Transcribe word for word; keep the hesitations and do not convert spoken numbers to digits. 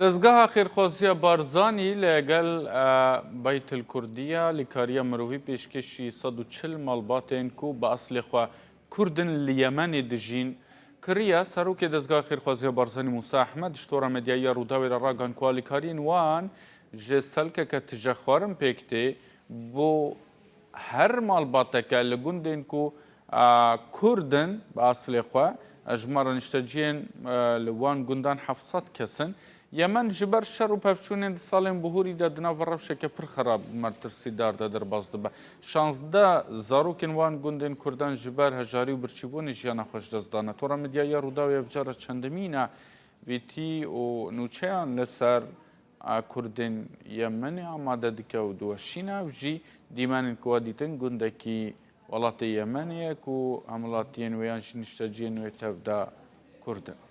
Dezgeha Xêrxwaziya Barzanî li gel, e, Beytil Kurdiya Alîkariya Mirovî pêşkêşî sed û çil malbatên ku bi eslê xwe Kurd in li Yemenê dijîn kiriye. Serokê Dezgeha Xêrxwaziya Barzanî Musa Ehmed ji tora medyayî ya Rûdawê re ragihand ku alîkariyên wan ji selkeke tijexwarin pêk tê. Bo her malbateke li gundên ku, e, Kurd in bi eslê xwe, e, jimara nişteciyên, e, li wan gundan heft sed kes in. Yemen ji ber şer û pevçûnên di salên bihurî de di nav rewşeke pir xerab û metirsîdar de derbas dibe. Şazdeh zarokên wan gundên Kurdan ji ber hejarî û birçîbûnê jiyana xwe ji dest dane. Tora medyayî ya Rûdawê ev cara çendemîn e vîtî û nûçeyan li ser, a, Kurdên Yemenê amade dike û diweşîne. Ev jî dîmenên ku we dîtin gundekî welatê Yemenê ye ku hemwelatiyên wê yan jî nişteciyên wê tev de Kurd in.